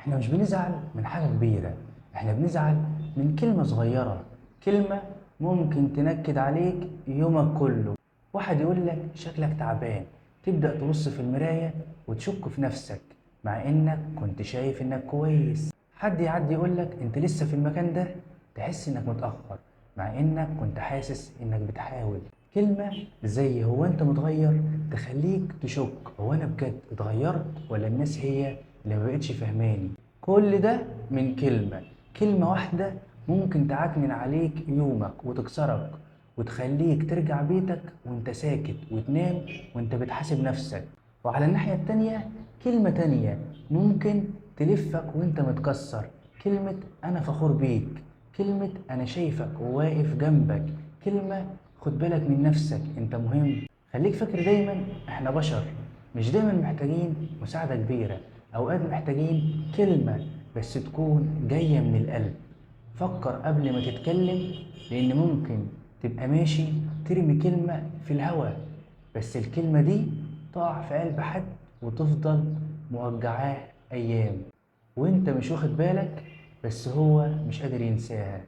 احنا مش بنزعل من حاجة كبيرة، احنا بنزعل من كلمة صغيرة، كلمة ممكن تنكد عليك يومك كله. واحد يقول لك شكلك تعبان، تبدأ تبص في المراية وتشك في نفسك مع انك كنت شايف انك كويس. حد يعدي يقول لك انت لسه في المكان ده، تحس انك متأخر مع انك كنت حاسس انك بتحاول. كلمة زي هو انت متغير تخليك تشك، هو انا بجد اتغيرت ولا الناس هي اللي ما بقتش فهماني؟ كل ده من كلمة، كلمة واحدة ممكن تعكنن عليك يومك وتكسرك وتخليك ترجع بيتك وانت ساكت وتنام وانت بتحاسب نفسك. وعلى الناحية التانية كلمة تانية ممكن تلفك وانت متكسر، كلمة أنا فخور بيك، كلمة أنا شايفك وواقف جنبك، كلمة خد بالك من نفسك انت مهم. خليك فاكر دايما احنا بشر، مش دايما محتاجين مساعدة كبيرة، أوقات محتاجين كلمة بس تكون جاية من القلب. فكر قبل ما تتكلم، لأن ممكن تبقى ماشي ترمي كلمة في الهوا، بس الكلمة دي تقع في قلب حد وتفضل موجعاه أيام وانت مش واخد بالك، بس هو مش قادر ينساها.